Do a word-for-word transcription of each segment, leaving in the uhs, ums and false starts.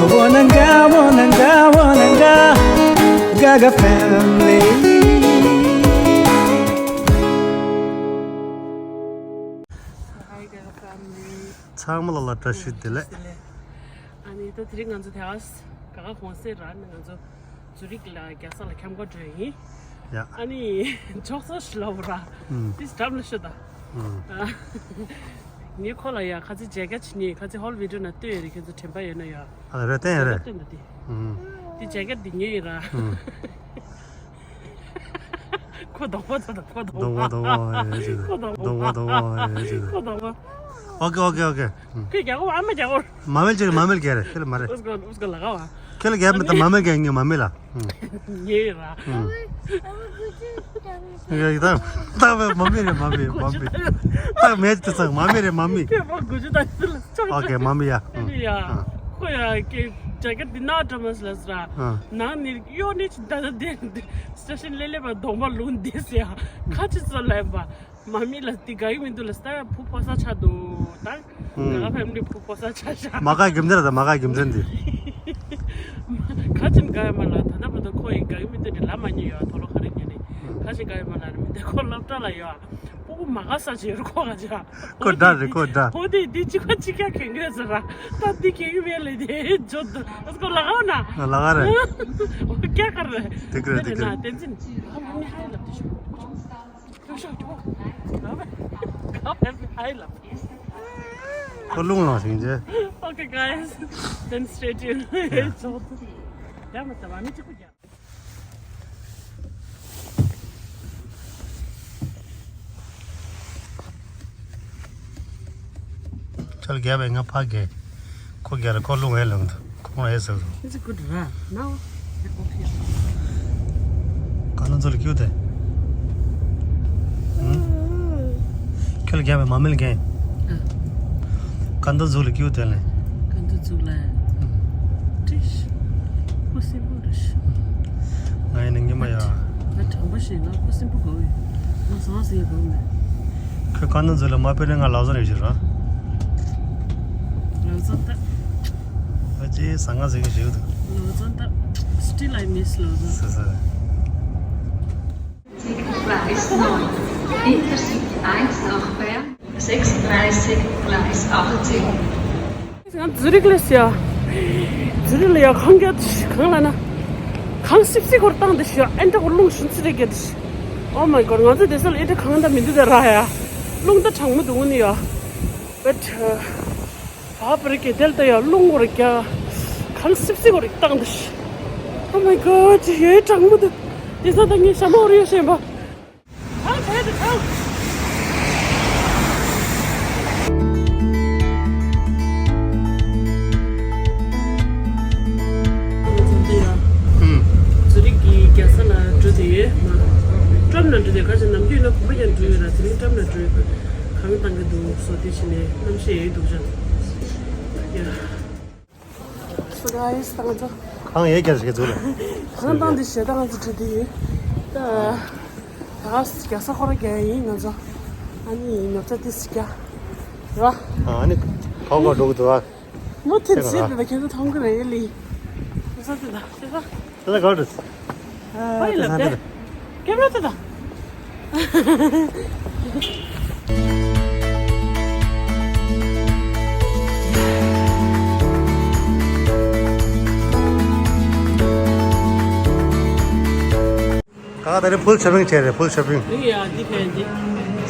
Wananga, wananga, wananga, Gaga family. Hi, Gaga family. ཚང་མ་ལ་ལ་བཀྲ་ཤིས་བདེ་ལེགས། ཨ་ནི་ད་དེ་རིང་ང་ཚོ་དེ་ཨ་ག་ག་གོང་སེ་ར་ནི་ང་ཚོ་ཛུ་རིག་ལ་རྒྱལ་ས་ལ་འཁྱམ་ག་འགྲོ་ཡིན། ཡ། ཨ་ནི་ཇོག་སོ་ཞི་ལ་བུ་ར། ཨུམ། ཏིས་འགྲམ་ལ་ཤོད་ད། ཨུམ། ངས་ཁོ་ལ་ཡ་ཁ་ཚི་མཇལ་ཁ་བྱེད་ནི་ཁ་ཚི་ཧོལ་བི་ཌིའོ་ན་ལྟོས་ཡོད་རེད། ཁྱེད་ཚོ་དྲན་པ་ཡོད་ན་ཡ། ཨ་རེད་བསྟན་ཡོད་རེད། བསྟན་ད་དེ། ཨུམ། དེ་མཇལ་ཁ་འདི་ངའི་ཡིན་ར། ཨུམ། ཁོ་གདོང་པ་ཚོ་དང་ཁོ་གདོང་པ། གདོང་པ་གདོང་པ་ཡོད་ཅིག་གདོང་པ་གདོང་པ་ཡོད་ཅིག་ཁོ་གདོང་པ། ཨོ་ཀེ་ཨོ་ཀེ་ཨོ་ཀེ། ཁོས་རྒྱག་གོ་ཨ་མ་རྒྱག་གོ། མ་མེལ་ཅིག་མ་མེལ་རྒྱག་རེད། ཁྱེད་ལ་མ་རེད། ཨུས་གོ་ཨུས་གོ་ལ་ག་བ། ཁྱེད་ལ་རྒྱག་མི་དང་མ་མེལ་རྒྱག་ངས་མ་མེལ་ལ། ངའི་ར། ཡ་ཡ་ད་ད་བས་མ་མེལ་རེད་མ་མེལ་མ་མེལ། ད་མེད་དུ་ཚང་མ་མེལ་རེད་མ་མེལ། ཁྱེད་མ་དགུ་ཅུ་ད་ཅི་ལ་ཆོག་ཨོ་ཀེ་མ་མེལ་ཡ། ཨ་ནི་ཡ། ཁོ་ཡ་ཀེ་ཇེ་ཀེ་ཊི་འདི་ན་ཏྲ་མ་སི་ལ་སི་ར། ནང་ནི་གཡོ་ནི་ཅི་ད་ད་དེ་སི་ཊེ་ཤན་ལེ་ལེ་བ་གདོང་པ་ལུང་འདི་སི་ཡ་ཁ་ཅི་ཚོ་ལ་ཡིན་པ། མ་མི་ལ་དེ་དགའ་གི་མི་འདུག་ལ་ས་ཡ་བུ་ཕོ་ས་ཆ་འདུག་ད། ཧུམ། ག་ཕེ་མི་ལི་བུ་ཕོ་ས་ཆ་ཤ། མ་དགའ་རྒྱུ་མཚན་ལ་ད་མ་དགའ་རྒྱུ་མཚན་འདི། ཁ་ཅིམ་དགའ་ཡ་མ་ལ་ད་ལྟ་བར་དུ་ཁོ་ཡི་དགའ་གི་མི་འདུག་འདི་ལ་མ་ཉེ་ཡོད་དོ་ལོ་ག་རེ་ཉེ་ནི། ཁ་ཅིམ་དགའ་ཡ་མ་ལ་རེ་མི་འདུག་ཁོ་སློབ་གྲྭ་ལ་ཡོད། ཕྲུ་གུ་མ་དགའ་ས་ཅི་ཡོད་ཁོ་ག་ཅི། ཁོ་འདྲ་རེད་ཁོ་འདྲ། ཁོ་དེ་དེ་གཅིག་པ་གཅིག་རྐྱང་གན་གི་རེད་ཟེར་ར། ད་དེ་གན་གི་མེད་ལེ་དེ་ཇོ་དུ་ཨ་ཁོ་ལ་ག་བ་ན། ལ་ག་རེད། ཨོ་ཀྱ་ག་རེད། དེ་ག་རེད་དེ་ག་རེད། བསྟན་འཛིན་ཨ་མ་མི་ཧ་ལབ་དེ་ཤོག་ཁོ་རླུང་ལངས་ཟིན་རྗེས། Okay, guys, then stay tuned. Yeah. ཡ་མ་ད་བ་མི་གཅིག་པུ་རྒྱ། ཁྱོད་རྒྱབ་པའི་ང་ཕ་རྒྱལ། ཁོ་རྒྱལ་ལ་ཁོ་རླུང་ཨེ་ལངས་འདུག་ཁོང་ཨེ་ཟེར་འདུག Is it good, Ra? No? Okay. ཀ་ན་ཚོ་ལ་ཁྱོད་དེ། ཁྱོད་ལ་རྒྱབ་པའི་མ་མིལ་གན། ཀ་ན་ཚོ་ལ་ཁྱོད་དེ་ལ། ཀ་ན་ཚོ་ལ། ཏིཤ། ཁོ་སེམས་པོ་རེད། ང་ཡིན་ན་ཉི་མ་ཡ། ང་དྲང་པོ་ཞིག་ང་ཁོ་སེམས་པོ་དགོས་ཡོད། ང་བཟང་ཟེར་དགོས་མེད། ཁོས་ཀ་ན་ཚོ་ལ་མ་ཕེབས་ན་ང་ལག་བཟོ་རེ་ཞིག་ར། ལག་བཟོ་ད། ཨ་ཅེ་ཟ་ང་ཟེར་གི་ཞིག་འདུག Lozan, still I miss Lozan. Gleis neun, Intercity eins nach Bern, sechs dreißig, Gleis achtzehn. ང་ཛུ་རིག་ལ་ཡ། ཛུ་རིག་ལ་ཡ་གངས་རྒྱག་གངས་ལ་ན། གངས་སིབ་སིབ་སྐོར་བཏང་དེ་ཞུ་ཨན་ཏྲ་གོ་རླུང་ཞུན་ཚི་རེ་རྒྱག་དེ་ཞུ། Oh my god ང་ཚོ་དེ་ས་ལ་ཨན་ཏྲ་གངས་ད་མི་འདུག་ད་ར་ཡ། རླུང་ད་གྲང་མོ་འདུག་ནི་ཡ། But ཨ་པ་རི་ཀའི་དེ་ལ་ད་ཡ་རླུང་འོར་རྒྱ། གངས་སིབ་སིབ་འོར་བཏང་དུ་ཤི། Oh my god ཡོད་གྲང་མོ་འདུག་དེ་ས་ད་ངས་ཞྭ་མོ་འོར་ཡོད་ཤེས་པ། ཨ་བས་དུ་ཨ། ཨུམ། ཛུ་རིག་གི་རྒྱལ་ས་ལ་འགྲོ་དུས་ཡོད་མ། ཀྲམ་ལ་འགྲོ་དུས་ག་ཚོད་ནམ་རྒྱུན་ན་བུ་མོ་ཀྱང་འགྲོ་ཡོད་ར་དེ་རིང་ཀྲམ་ལ་འགྲོ་ཡོད་པ། གང་བཏང་གི་འདུག་སོ་དེ་བྱས་ནས་གནམ་གཤིས་ཡོད་འདུག་ཅག་ཡ། So guys ད་ང་ཚོ། གང་ཡས་ཀྱང་ཞིག་འཛུལ་ལ། གང་བཏང་དེ་བྱས་ད་ང་ཚོ་འགྲོ་དུས་ཡོད། ད་ད་རྒྱལ་ས་ཁོ་ར་རྒྱལ་ཡིན་ང་ཚོ། ཨ་ནི་ཉོ་ཆ་དེ་སི་རྒྱ། ར། ཨ་ནི་གང་ག་འགྲོ་གི་འདུག་ཨ། མོ་ཐེ་ཚེ་དེ་ད་ཁྱེད་ཚོ་མཐོང་གི་རེད་ལི། དེ་ས་དེ་ད་དེ་ས། དེ་ས་ག་རེད། ཨ་ཧའི་ལབ་དེ། ཀེམ་ར་དེ་ད། ག་ག་ད་རེ་ཕུལ་ཤོ་པིང་བྱས་རེད་ཕུལ་ཤོ་པིང་། ཡ་འདི་ཕན་འདི།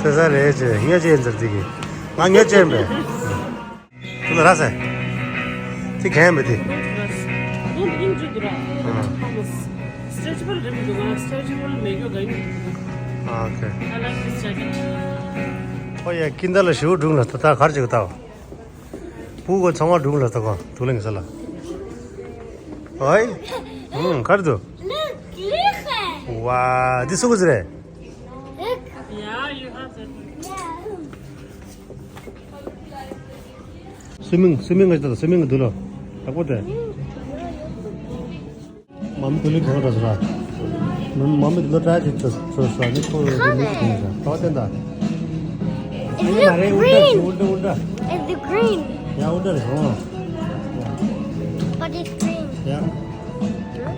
ཟེར་ས་རེད་ཅེ་ངས་ཅེ་ཡིན་ཟེར་འདི་གི། ང་ངས་ཅེ་ཡིན་པས། དེ་ལ་ར་ཟེར། དེ་གན་མེད་དེ། དེ་ཨིན་ཇི་འདུག་ར། ཨ། སི་ཊེ་ཅི་བལ་རེད་མི་འདུག་ང་སི་ཊེ་ཅི་བལ་མེད་རྒྱུ་ག་ཡིན་འདུག་ཨ་ཨོ་ཁེ། I like this jacket. ཨོ་ཡ་ཀིན་ད་ལ་ཞུ་སྒྲུང་ལ་ད་ད་གར་ཅིག་ལྟ་བ། བུ་གོ་ཚང་མ་སྒྲུང་ལ་ལྟ་གོ་དུ་ལེང་ས་ལ། ཨོའི། ཨུང་གར་དུ། Look, look. ཝ་འདི་སུ་གུ་ཟེར་རེད། Look. Yeah, you have it. Yeah. སུའི་མིང་སུའི་མིང་ང་ཅི་ད་སུའི་མིང་གི་འདུག་ལོ། ལྷག་པོ་དེ། མ་མི་དུ་ལི་གང་འདྲ་ཟེར་ར། མ་མི་དུ་ལོ་ཏྲ་ཅིག་ཚོ་ཚོ་ས་ནི་ཁོ་ཡོད་དུ་མི་གང་འདྲ་ཏོ་ཏན་ད། Is it green? Is it green? Yeah འུ་འདྲ་རེད་ཧོ། But This green. Yeah.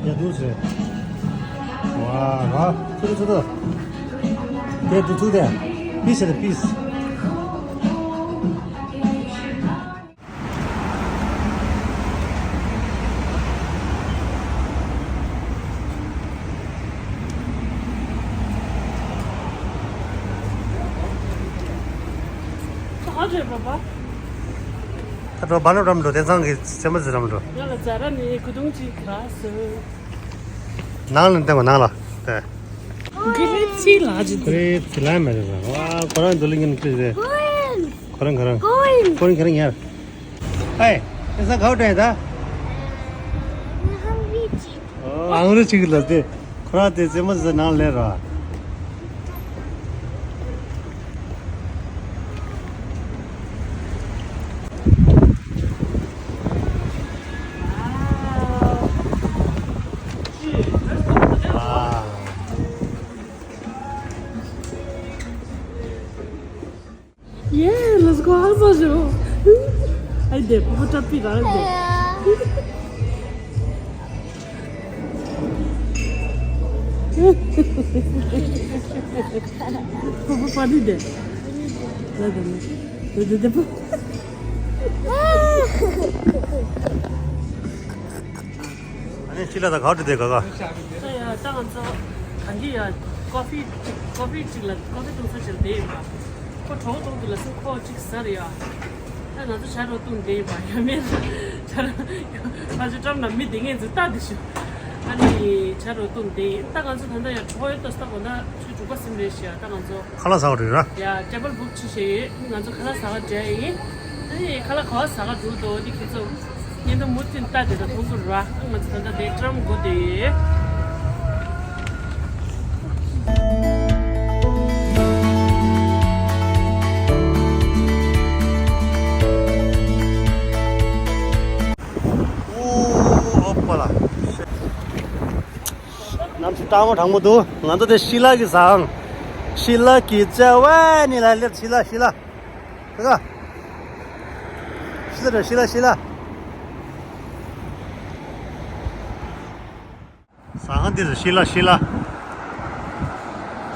Yeah, those. Wow, wow. Through, through. There, through there. Piece of the piece. ད་འགྲོ་བ་ལ་རམ་འགྲོ་དེ་ཚང་གི་སེམས་པ་ཟི་རམ་འགྲོ། ང་ལ་ཛ་ར་ནི་གུ་དུང་ཅིག་ག་སོ། ནང་ལ་བསྟན་པ་ནང་ལ་བསྟན། གི་ལི་ཚི་ལ་ཇི་དེ། ཁོ་རེ་ཚི་ལ་མེ་རེ་བ། ཁོ་རང་འདུ་ལིང་གི་ནི་ཁྲིད་དེ། ཁོ་རང་ཁོ་རང་ཁོ་རང་ཁོ་རང་ཡར། ཨེ། དེ་ས་གའོ་དྲན་ད། ཨང་རི་ཅིག་ལ་དེ། ཁོ་རང་དེ་ཙེ་མོ་ཟེར་ནང་ལེ་ར། Yeah, let's go outside. Ai de, pupu tapi rang de. Pupu pani de. De de de. De de de. ཨ་ནི་ཕྱི་ལ་ད་ག་འདྲ་བསྡད་ག་ག་ད་ཡ་ད་ང་ཚོ་གང་གི་ཡ་ཀོ་ཧྥི་ཀོ་ཧྥི་ཅིག་ལ་ཀོ་ཧྥི་འཐུང་ས་ཅིག་ལ་བསྡད་ཡོད་པ། ཁོ་གྲོགས་གཏོང་དུ་ལ་སུ་ཁོ་གཅིག་ཟ་རེད་ཡ། ད་ང་ཚོ་ཇ་རོ་བཏུང་བསྡད་ཡོད་པ་ཡ་མེད། ཇ་རོ་ཕ་ཆུ་ཀྲམ་ན་མི་བསྡད་མཁན་ཚོ་ལྟ་དེ་ཤོད། ཨ་ནི་ཇ་རོ་བཏུང་བསྡད་ཡིན། ད་ང་ཚོ་ད་ལྟ་ཡ་གྲོགས་ཡོད་ཏོ་ལྟ་གོ་ན་ཆུ་དྲུག་པ་སིམ་རེད་ཤི་ཡ། ད་ང་ཚོ་ཁ་ལག་ཟ་བ་རེད་ར། ཡ་ཊེ་བལ་བུག་ཆི་ཤེ་ཡོད། ང་ཚོ་ཁ་ལག་ཟ་ག་འགྲོ་ཡིན། ཨ་ནི་ཁ་ལག་ག་བ་ཟ་ག་འགྲོ་འདུག་འདི་ཁྱེད་ཚོ་བརྙན་ཐུང་མུ་མཐུད་ལྟ་དེ་ད་མཐོང་གི་ར། ང་ཚོ་ད་ལྟ་དེ་ཀྲམ་སྒོ་དེ་ཡོད། ཨོ་ཨོ་པ་ལ། གནམ་གཤིས་སྟག་མོ་གྲང་མོ་འདུག་ང་ཚོ་དེ་ཤི་ལ་གི་ཟ་ཨང་། ཤི་ལ་གི་ཅ་ཝ་ནི་ལ་ལེབ། ཤི་ལ་ཤི་ལ། ཤི་ལ་ཤི་ལ་ཤི་ལ། ཟ་ཁང་འདི་རུ་ཤི་ལ་ཤི་ལ།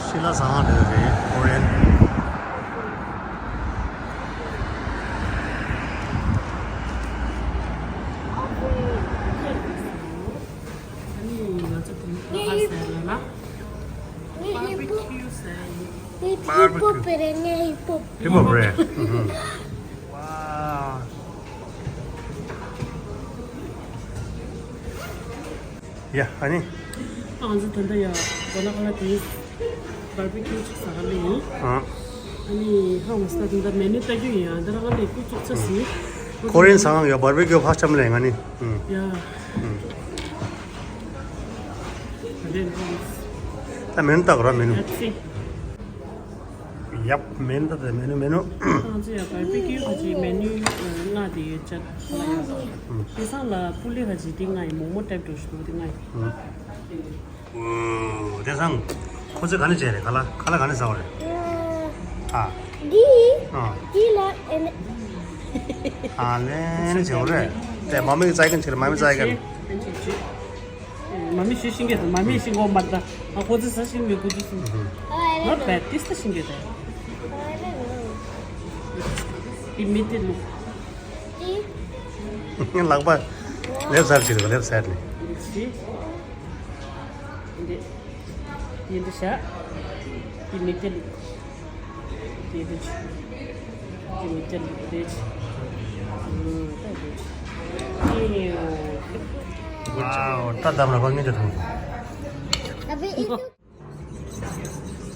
ཤི་ལ་ཟ་ཁང་འདི་རེད། ཀོ་རེན། ཨ་ནི་ང་ཚོ་དེ་ནི་ཁ་ཟས་ལ་ན། ངས་ཧིབ་པོབ། ངས་ཧིབ་པོབ་རེད། ངས་ཧིབ་པོབ། ཧིབ་པོབ་རེད། ཝའོ། ཡ་ཨ་ནི། ཨ་ང་ཚོ་ད་ལྟ་ཡ་གོ་ལ་ག་ལ་དེ་བར་བི་ཁྱུ་ཅིག་ཟ་ག་ལ་ཡིན། ཨ། ཨ་ནི་ཧ་ང་ཚོ་ད་ལྟ་མེ་ནུ་ལྟ་རྒྱུ་ཡིན། ཨ་འདི་ར་ག་ལ་ཡིན་ཀུ་ཙུག་ཚ་ཟིན། ཀོ་རེན་ཟ་ཁང་ཡ་བར་བི་ཁྱུ་ཧ་ཅང་ལས་ང་ནི། ཡ། ད་མེ་ནུ་ལྟ་གོ་ར་མེ་ནུ། ཡབ། མེ་ནུ་ད་དེ་མེ་ནུ་མེ་ནུ། ང་ཚོ་ཡ་བར་བི་ཁྱུ་ག་ཅིག་མེ་ནུ་ལྔ་དེ་ཡོད་ཅག་ལ་ཡོད། དེ་སང་ལ་པུ་ལེ་ག་ཅིག་དེ་ལྔ་ཡིན། མོག་མོག་ཊའིབ་འགྲོ་ཞིག་འདུག་དེ་ལྔ་ཡིན། ཨོ། དེ་སང་ཁོ་ཚོས་ག་ནས་བྱས་རེད། ཁ་ལག་ཁ་ལག་ག་ནས་ཟ་བ་རེད། ཨ། འདི། ཨ། འདི་ལ་ཨེ་ནི། ཨ་ལེ་ནི་བྱེད་བ་རེད། དེ་མ་མི་ཚའི་ཀན་ཆེ་རེད། མ་མི་ཚའི་ཀན། མ་མི་ཤི་ཤིང་གེ་དང་མ་མི་ཤིང་གོ་མ་ད། ང་ཁོ་ཚོ་ས་ཤིང་མི་དགུ་དུ་སུ། Not bad. This the ཤིང་གེ་དང་། དེ་མི་དེ་ལུག་ལག་པ་ལེབ་སར་ཅིག་ལེབ་སར་ནས། འདི་འདི་ཤ། འདི་མི་དེ་ལུག་འདི་འདི་ཆུ། འདི་མི་དེ་ལུག་འདི་ཆུ། ཨུམ། ད་འདི་ཆུ། ཨེ་ཡོ། ཝའོ། ད་དམ་ར་བ་ངེད་ཀྱི་ཐོང་།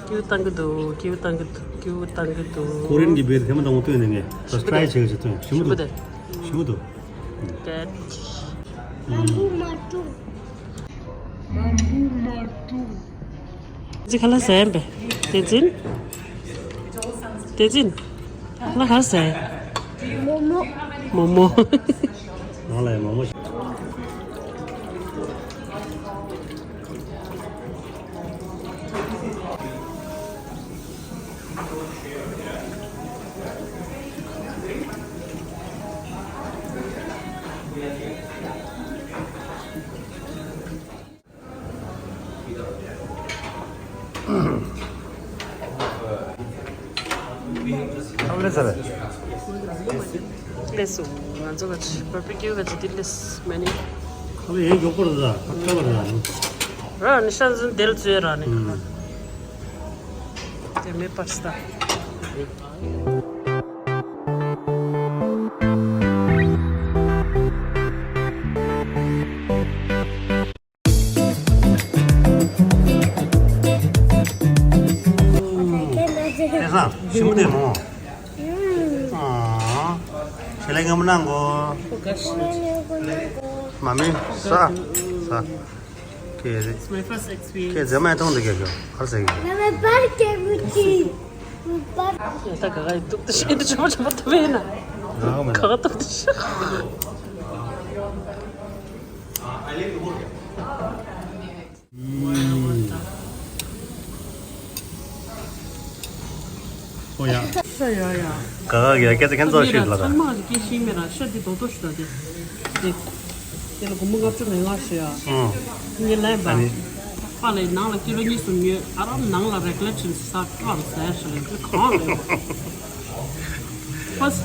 ཀིའུ་བཏང་གི་འདུག་ཀིའུ་བཏང་གི་འདུག་ཀིའུ་བཏང་གི་འདུག་ཀོ་རེན་གྱི་བེར་ཐེངས་མ་དང་པོ་བཏོན་ནས་ངས་ད་ཊྲའི་བྱེད་ཀྱི་བཏོན། ཞིམ་པོ་འདུག་ཞིམ་པོ་འདུག་ཅི་ཁ་ལག་ཟ་ཡིན་པས། བསྟན་འཛིན། བསྟན་འཛིན། ཁ་ལག་ག་ཟ་ཡིན། མོག་མོག་མོག་མོག་ང་ལ་ཡང་མོག་མོག་ཨ་ལེ་ས་རེད། ལེ་སོང་། ང་ཚོ་ག་ཅི་བར་བི་ཀིའུ་ག་ཅི་དེ་ལེ་སི་མ་ནི། ཁ་ལེ་ཡེ་མགྱོགས་པོ་རེད་ད། ཁ་ཁ་བ་རེད་ད། ར་ནི་ཤ་འཛིན་དེལ་ཙུའི་ར་ནི། ཨུམ། དེ་མེད་པར་སྟ། ཨེ་ས་ཞིམ་པོ་དེ་མོ། ཨ། ཞལ་ལག་མཉམ་པོ་གནང་གོ། མ་མི་ས་ས། ཁྱེད་རེད། It's my first experience. ཁྱེད་རྫས་མ་མཐོང་འདུག་ག་ཁྱོད་ག་རེ་ཟེར་གི། ད་ག་ག་ཡི་ཏུག་ཏུ་ཤེས་ཏུ་ཆོག་ཆོག་ཐུབ་ཡིན་ན། རང་མེད། ག་ག་ཏུག་ཏུ་ཤེས། ཨོ་ཡ། ཤ་ཡ་ཡ། ག་ག་གི་སྐད་ཆ་ཁྱེད་ཚོ་ཤེས་ལ་ད། ཚང་མ་གི་སྐད་ཤེས་མེད་ར་ཤ་འདི་རྡོག་རྡོག་ཞིག་ད་དེ། དེ། དེ་ལ་སྒོར་མོ་ལྔ་བཅུ་མེད་ལྔ་ཞེ་ཡ། ཨང་། ངས་ལན་པ། ཨ་ནི། པ་ལས་ནང་ལ་ཀི་ལོ་གཉིས་གསུམ་ཉོས་ཨ་རམ་ནང་ལ་རེག་ལེ་ཆིན་ས་ཀྲམ་ཟེར་ཞིག་ལས་དེ་གང་ལས། First,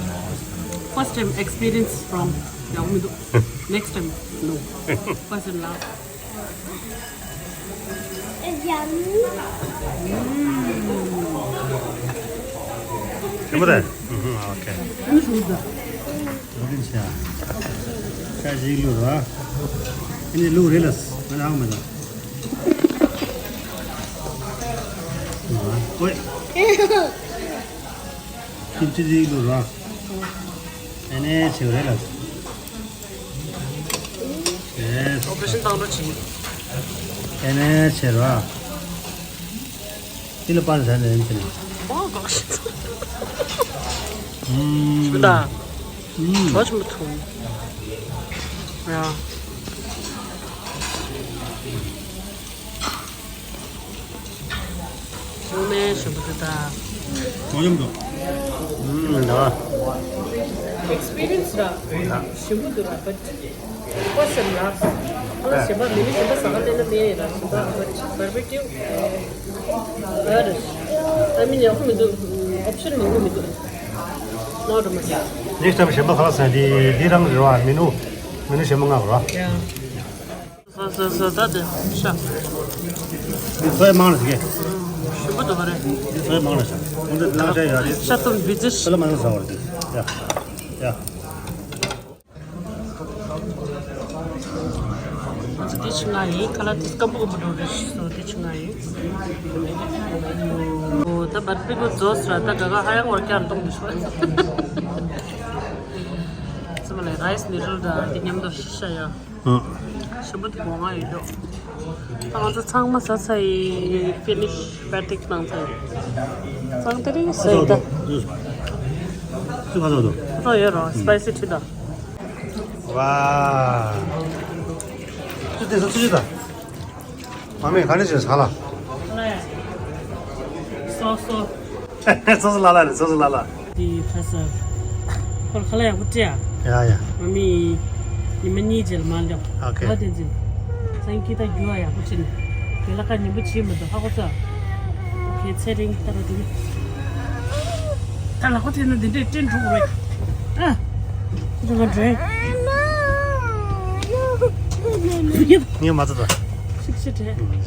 first time experience from ཡག་མི་འདུག Next time, no. First and last. ཞིམ་པོ་རེད། ཨུ་ཧུ། ཨོ་ཁེ། ཨུ་ཧུ། ཨུ་ཧུ། ཤ་ཞིག་བླུགས་རོགས། ཨ་ནི་བླུགས་རེད་ལ། ང་ལ་ཨང་མ་དང་། ཨོའི། ཁྱིམ་ཆུ་ཞིག་བླུགས་རོགས། ཨ་ནི་བྱེད་རེད་ལ། Yes. Operation download བྱེད། ཨེ་ནས་བྱེད་རོགས། དེ་ལ་པར་ཟ་ནས་ཡིན་ཟེར་ན། ཨོ་གོ་ཤི། ཨུམ། ཞུ་ད། ཨུམ། གྲོ་ཆུན་པོ་འཐུང་། ཡ། ཞུ་ནས་ཞུ་བ་དེ་ད། གྲོ་ཆུན་པོ། ཨུམ། ད། Experience ར། ཞུ་བ་དེ་ར་but། First and last. ཁོ་ལ་ཞིམ་པ་མི་ནི་ཞིམ་པ་ཟ་ག་ལེན་ན་ལེན་ཡིན་ལ་ཞིམ་པ་ཁོ་ཅི་བར་བི་ཀིའུ་ཨ་རེ། ཨ་མི་ཉག་ཁུ་མི་འདུག་ཨོབ་ཤན་མང་པོ་མི་འདུག Not much. Next time ཞིམ་པ་ཁ་ལག་ཟ་འདི་འདི་རང་རེད་བ། མི་ནུ་མི་ནུ་ཞིམ་པ་མངགས་རོགས། Yeah. ཟ་ཟ་ཟ་ད་དེ་ཤ། འདི་ཚོའི་མང་ལ་ཟ་གི། ཞིམ་པོ་འདུག་ག་རེ། འདི་ཚོའི་མང་ལ་ཤ། འདི་ལང་ཤ་ཡོད་རེད། ཤ་དུམ་བི་ཙི་ཤ་ལ་མ་ཟ་བར་དེ། ཡ། ཡ། འདི་ཆུ་ང་ཡིན། ཁ་ལག་དེ་སྐམ་པོ་གི་མི་འགྲོ་རེད་ཞུ་སོ། འདི་ཆུ་ང་ཡིན། ཨོ་ད་བར་པི་ཀོ་རྫོགས་སོང་། ད་ག་ག་ཧ་ཡང་བར་ཀྱང་གཏོང་མི་ཤོག་ཚང་མ་ལ་རའི་སི་ནི་རལ་ད་འདི་མཉམ་དུ་ཤ་ཡ། ཞིམ་པོ་དེ་མོ་མ་ཡིན་འགྲོ། ད་ང་ཚོ་ཚང་མ་ཟ་ཚར་ཡིན། ཕི་ནིཤ་པར་ཊི་གནང་ཚར་ཡིན། ཚང་དེ་རིང་ཟས་ད། ཚུ་ག་ཚོད་འདུག་ཁོ་ཡོད་རོ། སི་པའི་སི་ཁྲི་ད། ཝ། ཚུ་དེ་ཚོ་ཚུ་ཅི་ད། མ་མེད་ག་ནས་བྱས་ཟ་ལ། སོ་སོ། སོ་སོ་ལ་ལ་རེད། སོ་སོ་ལ་ལ། དེ་ཁ་ས། ཁོར་ཁ་ལ་ཡག་པོ་སྤྲད་ཨ། ཡ་ཡ། མ་མི། ཉི་མ་གཉིས་རྗེས་ལ་མ་ལེགས། ཨོ་ཁེ། ཨ་དེ་འཛིན། སང་ཀི་ད་རྒྱུ་ཨ་ཡག་པོ་བྱེད་ནས། དེ་ལ་ཁ་ཉིན་པོ་བྱེད་མི་འདུག་ཧ་གོ་ཚ། ཨོ་ཁེ་ཚེ་རིང་ད་ར་དེ་ནི། ད་ལ་ཁོ་དེ་ནི་འདི་འདྲས་སྤྲིན་འགྲོ་གི་རེད། ཨ། ཁོ་ང་འདྲེ། ངས་མ་ཚོད་པ། ཤིག་ཤིག་དྲན། ཁོ་མིང་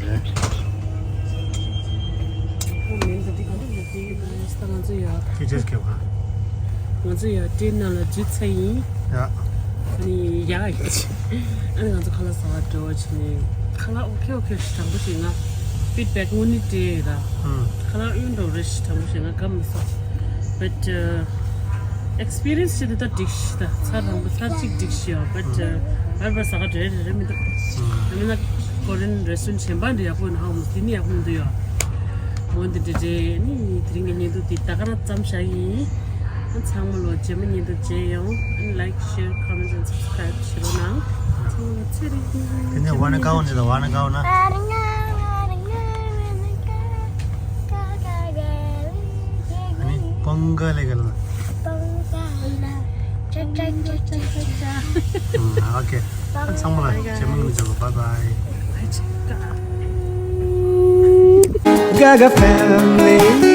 དེ་འདྲ་ག་འདྲ་ཡོད་དེ་ཡོད་པ་ལས་ད་ང་ཚོ་ཡ། ཁྱེད་ཆོས་སྐྱེ་བ། ང་ཚོ་ཡ་དེ་ནང་ལ་འཛུལ་ཚར་ཡིན། ཡ། ཨ་ནི་ཡ་ཡ། ཨ་ནི་ང་ཚོ་ཁ་ལག་ཟ་བར་འགྲོ་བ་བྱས་ནས་ཁ་ལག་ཨོ་ཁེ་ཨོ་ཁེ་ཞིག་དྲང་པོ་ཞིག་ང་ཕིད་བེག་དངོས་གནས་སྤྲད་ཡོད་ད། ཧུམ། ཁ་ལག་ཨོན་འགྲོ་རེ་ཞིག་དྲང་པོ་ཞིག་ང་དགའ་མི་སོང་། But experience ཞིག་འདི་ད་འགྲིག་ཤི་ད་ཚར་རང་པོ་ཚར་གཅིག་འགྲིག་ཤི་ཡོད། But བར་བར་ཟ་ག་འགྲོ་ཡ་རེ་རེ་མི་འདུག་ཨ་མིན་ན་ཀོ་རི་ཡན་རེ་སི་ཊོ་རན་ཊི་གཞན་པ་འདི་ཡག་པོ་ཡིན་ཧ་གོ་མོ། འདི་ནི་ཡག་པོ་མི་འདུག་ཡོད། མོ་འདི་འདྲ་རེད། ནི་དེ་རིང་གི་བརྙན་ཐུང་འདི་ད་ག་རང་ཙམ་བཞག་ཡིན། ཚང་མ་ལོ་རྗེས་མ་བརྙན་ཐུང་མཇལ་ཡོང་། Like, share, comment and subscribe བྱེད་རོགས་གནང་། ཚང་མ་ཚེ་རིང་། དེ་ནས་ཝ་ན་ཀའོ་ནི་ད་ཝ་ན་ཀའོ་ན། ཨ་ནི་པོང་ག་ལེ་ག་ལ། ཨོ་ཁེ། ཚང་མ་ལ་རྗེས་མ་ངོ་མཇལ་ལ། Bye bye. Gaga family.